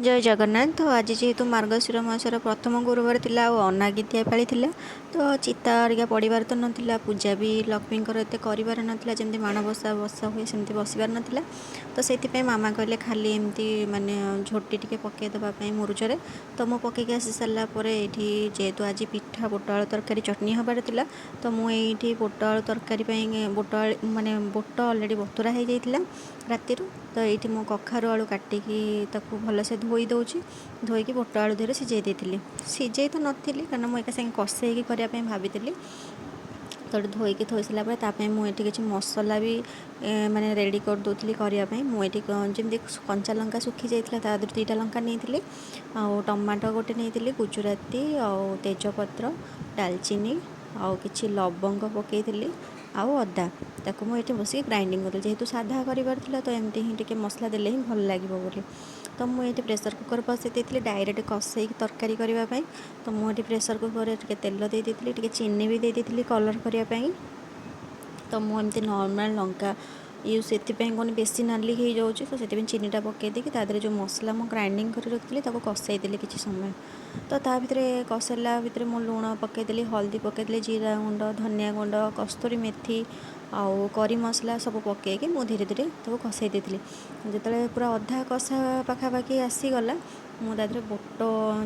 ଜୟ ଜଗନ୍ନାଥ। ତ ଆଜି ଯେହେତୁ ମାର୍ଗଶିର ମାସର ପ୍ରଥମ ଗୁରୁବାର ଥିଲା ଆଉ ଅନାଗିତିଆ ପାଳି ଥିଲା, ତ ଚିତା ହେରିକା ପଡ଼ିବାର ତ ନଥିଲା, ପୂଜା ବି ଲକ୍ଷ୍ମୀଙ୍କର ଏତେ କରିବାର ନଥିଲା, ଯେମିତି ମାଣବସା ବସା ହୁଏ ସେମିତି ବସିବାର ନଥିଲା। ତ ସେଥିପାଇଁ ମାମା କହିଲେ ଖାଲି ଏମିତି ମାନେ ଝୋଟି ଟିକେ ପକାଇ ଦେବା ପାଇଁ ମୁରୁଜରେ। ତ ମୁଁ ପକାଇକି ଆସି ସାରିଲା ପରେ ଏଇଠି ଯେହେତୁ ଆଜି ପିଠା ବୁଟ ଆଳୁ ତରକାରୀ ଚଟଣି ହେବାର ଥିଲା, ତ ମୁଁ ଏଇଠି ବୁଟ ଆଳୁ ତରକାରୀ ପାଇଁ ବୁଟ ଆଳୁ ମାନେ ବୁଟ ଅଲରେଡ଼ି ବତୁରା ହେଇଯାଇଥିଲା ରାତିରୁ। ତ ଏଇଠି ମୁଁ କଖାରୁ ଆଳୁ କାଟିକି ତାକୁ ଭଲସେ ଧୋଇ ଦେଉଛି। ଧୋଇକି ବୁଟ ଆଳୁ ଦେହରେ ସିଝେଇ ଦେଇଥିଲି। ସିଝେଇ ତ ନଥିଲି, କାରଣ ମୁଁ ଏକା ସାଙ୍ଗେ କଷେଇକି କରିବା ପାଇଁ ଭାବିଥିଲି। ତ ଏଠି ଧୋଇକି ଥୋଇ ସାରିଲା ପରେ ତା ପାଇଁ ମୁଁ ଏଠି କିଛି ମସଲା ବି ମାନେ ରେଡ଼ି କରିଦେଉଥିଲି କରିବା ପାଇଁ। ମୁଁ ଏଠି ଯେମିତି କଞ୍ଚା ଲଙ୍କା ଶୁଖି ଯାଇଥିଲା, ତା ଦେହରୁ 2ଟା ଲଙ୍କା ନେଇଥିଲି, ଆଉ ଟମାଟୋ ଗୋଟେ ନେଇଥିଲି, ଗୁଜୁରାତି ଆଉ ତେଜପତ୍ର, ଡାଲଚିନି ଆଉ କିଛି ଲବଙ୍ଗ ପକାଇଥିଲି ଆଉ ଅଦା। ତାକୁ ମୁଁ ଏଠି ବସିକି ଗ୍ରାଇଣ୍ଡିଙ୍ଗ କରୁଥିଲି। ଯେହେତୁ ସାଧା କରିବାର ଥିଲା, ତ ଏମିତି ହିଁ ଟିକେ ମସଲା ଦେଲେ ହିଁ ଭଲ ଲାଗିବ ବୋଲି। ତ ମୁଁ ଏଠି ପ୍ରେସର୍ କୁକର୍ ବସାଇ ଦେଇଥିଲି ଡାଇରେକ୍ଟ କଷେଇକି ତରକାରୀ କରିବା ପାଇଁ। ତ ମୁଁ ଏଠି ପ୍ରେସର୍ କୁକର୍ରେ ଟିକେ ତେଲ ଦେଇ ଦେଇଥିଲି, ଟିକେ ଚିନି ବି ଦେଇ ଦେଇଥିଲି କଲର୍ କରିବା ପାଇଁ। ତ ମୁଁ ଏମିତି ନର୍ମାଲ୍ ଲଙ୍କା ୟୁଜ୍ ଏଥିପାଇଁ କଣ ବେଶୀ ନାଲି ହେଇଯାଉଛି, ତ ସେଥିପାଇଁ ଚିନିଟା ପକାଇ ଦେଇକି ତା ଦେହରେ ଯେଉଁ ମସଲା ମୁଁ ଗ୍ରାଇଣ୍ଡିଙ୍ଗ କରି ରଖିଥିଲି, ତାକୁ କଷେଇ ଦେଲି କିଛି ସମୟ। ତ ତା ଭିତରେ କଷେଇଲା ଭିତରେ ମୁଁ ଲୁଣ ପକାଇଦେଲି, ହଳଦୀ ପକାଇଦେଲି, ଜିରା ଗୁଣ୍ଡ, ଧନିଆ ଗୁଣ୍ଡ, କସ୍ତୁରୀ ମେଥି ଆଉ କରି ମସଲା ସବୁ ପକାଇକି ମୁଁ ଧୀରେ ଧୀରେ ତାକୁ କଷେଇ ଦେଇଥିଲି। ଯେତେବେଳେ ପୁରା ଅଧା କଷା ପାଖାପାଖି ଆସିଗଲା, ମୁଁ ତା ଦେହରେ ବୁଟ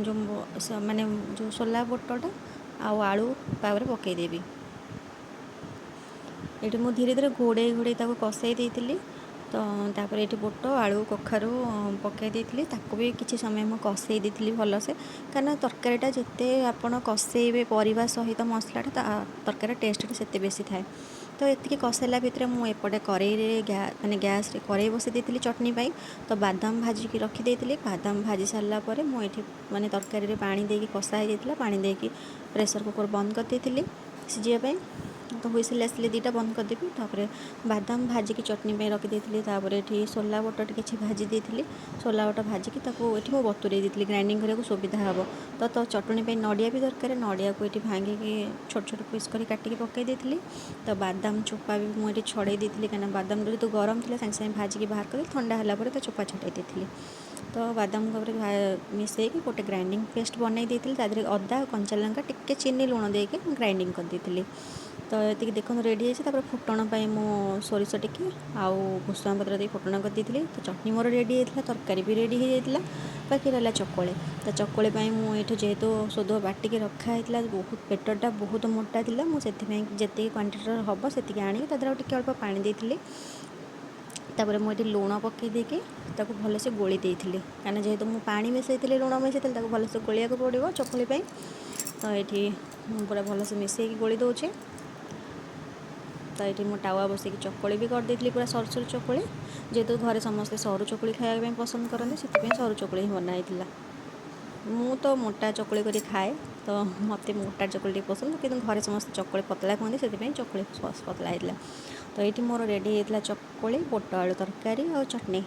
ଯେଉଁ ମାନେ ଯେଉଁ ସୋଲା ବୁଟଟା ଆଉ ଆଳୁ ତାପରେ ପକାଇଦେବି। ଏଇଠି ମୁଁ ଧୀରେ ଧୀରେ ଘୋଡ଼େଇ ଘୋଡ଼େଇ ତାକୁ କଷେଇ ଦେଇଥିଲି। ତ ତାପରେ ଏଇଠି ବୁଟ, ଆଳୁ, କଖାରୁ ପକାଇ ଦେଇଥିଲି। ତାକୁ ବି କିଛି ସମୟ ମୁଁ କଷେଇ ଦେଇଥିଲି ଭଲସେ, କାରଣ ତରକାରୀଟା ଯେତେ ଆପଣ କଷେଇବେ ପରିବା ସହିତ ମସଲାଟା, ତା ତରକାରୀର ଟେଷ୍ଟଟା ସେତେ ବେଶୀ ଥାଏ। ତ ଏତିକି କଷେଇଲା ଭିତରେ ମୁଁ ଏପଟେ କରେଇରେ ମାନେ ଗ୍ୟାସ୍ରେ କରେଇ ବସାଇ ଦେଇଥିଲି ଚଟଣି ପାଇଁ। ତ ବାଦାମ ଭାଜିକି ରଖିଦେଇଥିଲି। ବାଦାମ ଭାଜି ସାରିଲା ପରେ ମୁଁ ଏଠି ମାନେ ତରକାରୀରେ ପାଣି ଦେଇକି, କଷା ହେଇଯାଇଥିଲା, ପାଣି ଦେଇକି ପ୍ରେସର୍ କୁକର୍ ବନ୍ଦ କରିଦେଇଥିଲି ସିଝିବା ପାଇଁ। ତ ହୁଇସିଲ୍ ଆସିଲେ 2ଟା ବନ୍ଦ କରିଦେବି। ତାପରେ ବାଦାମ ଭାଜିକି ଚଟଣି ପାଇଁ ରଖିଦେଇଥିଲି। ତାପରେ ଏଠି ସୋଲା ବୁଟ କିଛି ଭାଜି ଦେଇଥିଲି। ସୋଲା ବୁଟ ଭାଜିକି ତାକୁ ଏଠି ମୁଁ ବତୁରେଇ ଦେଇଥିଲି, ଗ୍ରାଇଣ୍ଡିଙ୍ଗ କରିବାକୁ ସୁବିଧା ହେବ। ତ ଚଟଣି ପାଇଁ ନଡ଼ିଆ ବି ଦରକାର। ନଡ଼ିଆକୁ ଏଠି ଭାଙ୍ଗିକି ଛୋଟ ଛୋଟ ପିସ୍ କରି କାଟିକି ପକାଇ ଦେଇଥିଲି। ତ ବାଦାମ ଚୋପା ବି ମୁଁ ଏଠି ଛଡ଼େଇ ଦେଇଥିଲି, କାହିଁକିନା ବାଦାମ ଯେହେତୁ ଗରମ ଥିଲା, ସାଙ୍ଗେ ସାଙ୍ଗେ ଭାଜିକି ବାହାର କରି ଥଣ୍ଡା ହେଲା ପରେ ତା ଚୋପା ଛଡ଼େଇ ଦେଇଥିଲି। ତ ବାଦାମ ଉପରେ ମିଶାଇକି ଗୋଟେ ଗ୍ରାଇଣ୍ଡିଙ୍ଗ ପେଷ୍ଟ ବନେଇ ଦେଇଥିଲି। ତା ଦେହରେ ଅଦା, କଞ୍ଚା ଲଙ୍କା, ଟିକେ ଚିନି, ଲୁଣ ଦେଇକି ମୁଁ ଗ୍ରାଇଣ୍ଡିଙ୍ଗ କରିଦେଇଥିଲି। ତ ଏତିକି ଦେଖନ୍ତୁ ରେଡ଼ି ହେଇଛି। ତାପରେ ଫୁଟଣ ପାଇଁ ମୁଁ ସୋରିଷ ଟିକେ ଆଉ ଭୃଷଙ୍ଗ ପତ୍ର ଦେଇ ଫୁଟଣ କରିଦେଇଥିଲି। ତ ଚଟଣି ମୋର ରେଡ଼ି ହେଇଯାଇଥିଲା, ତରକାରୀ ବି ରେଡ଼ି ହେଇଯାଇଥିଲା, ବାକି ରହିଲା ଚକୁଳି। ତ ଚକୁଳି ପାଇଁ ମୁଁ ଏଇଠୁ ଯେହେତୁ ସୋଦୁଅ ବାଟିକି ରଖା ହେଇଥିଲା, ବହୁତ ପେଟଟା ବହୁତ ମୋଟା ଥିଲା, ମୁଁ ସେଥିପାଇଁ ଯେତିକି କ୍ୱାଣ୍ଟିଟିର ହେବ ସେତିକି ଆଣିକି ତା ଦେହରେ ଆଉ ଟିକେ ଅଳ୍ପ ପାଣି ଦେଇଥିଲି। ତାପରେ ମୁଁ ଏଠି ଲୁଣ ପକାଇ ଦେଇକି ତାକୁ ଭଲସେ ଗୋଳି ଦେଇଥିଲି, କାହିଁକିନା ଯେହେତୁ ମୁଁ ପାଣି ମିଶାଇଥିଲି, ଲୁଣ ମିଶାଇଥିଲି, ତାକୁ ଭଲସେ ଗୋଳିବାକୁ ପଡ଼ିବ ଚକୁଳି ପାଇଁ। ତ ଏଇଠି ମୁଁ ପୁରା ଭଲସେ ମିଶାଇକି ଗୋଳି ଦେଉଛି। ତ ଏଇଠି ମୁଁ ତାୱା ବସେଇକି ଚକୁଳି ବି କରିଦେଇଥିଲି, ପୁରା ସରୁ ସରୁ ଚକୁଳି। ଯେହେତୁ ଘରେ ସମସ୍ତେ ସରୁ ଚକୁଳି ଖାଇବା ପାଇଁ ପସନ୍ଦ କରନ୍ତି, ସେଥିପାଇଁ ସରୁ ଚକୁଳି ହିଁ ବନା ହେଇଥିଲା। ମୁଁ ତ ମୋଟା ଚକୁଳି କରି ଖାଏ, ତ ମୋତେ ମୋଟା ଚକୁଳି ଟିକେ ପସନ୍ଦ, କିନ୍ତୁ ଘରେ ସମସ୍ତେ ଚକୁଳି ପତଳା କୁହନ୍ତି, ସେଥିପାଇଁ ଚକୁଳି ପତଳା ହେଇଥିଲା। ତ ଏଇଠି ମୋର ରେଡ଼ି ହେଇଥିଲା ଚକୁଳି, ବୁଟ ଆଳୁ ତରକାରୀ ଆଉ ଚଟଣି।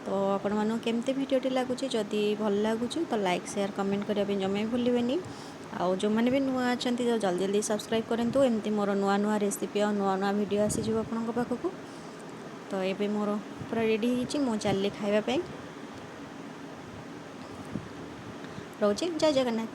ତ ଆପଣମାନଙ୍କୁ କେମିତି ଭିଡ଼ିଓଟି ଲାଗୁଛି? ଯଦି ଭଲ ଲାଗୁଛି ତ ଲାଇକ୍, ସେୟାର, କମେଣ୍ଟ କରିବା ପାଇଁ ଜମା ବି ଭୁଲିବେନି। ଆଉ ଯେଉଁମାନେ ବି ନୂଆ ଅଛନ୍ତି, ତ ଜଲ୍ଦି ଜଲ୍ଦି ସବସ୍କ୍ରାଇବ୍ କରନ୍ତୁ। ଏମିତି ମୋର ନୂଆ ନୂଆ ରେସିପି ଆଉ ନୂଆ ନୂଆ ଭିଡ଼ିଓ ଆସିଯିବ ଆପଣଙ୍କ ପାଖକୁ। ତ ଏବେ ମୋର ପୁରା ରେଡ଼ି ହେଇଯାଇଛି, ମୁଁ ଚାଲିଲି ଖାଇବା ପାଇଁ। ରହୁଛି, ଜୟ ଜଗନ୍ନାଥ।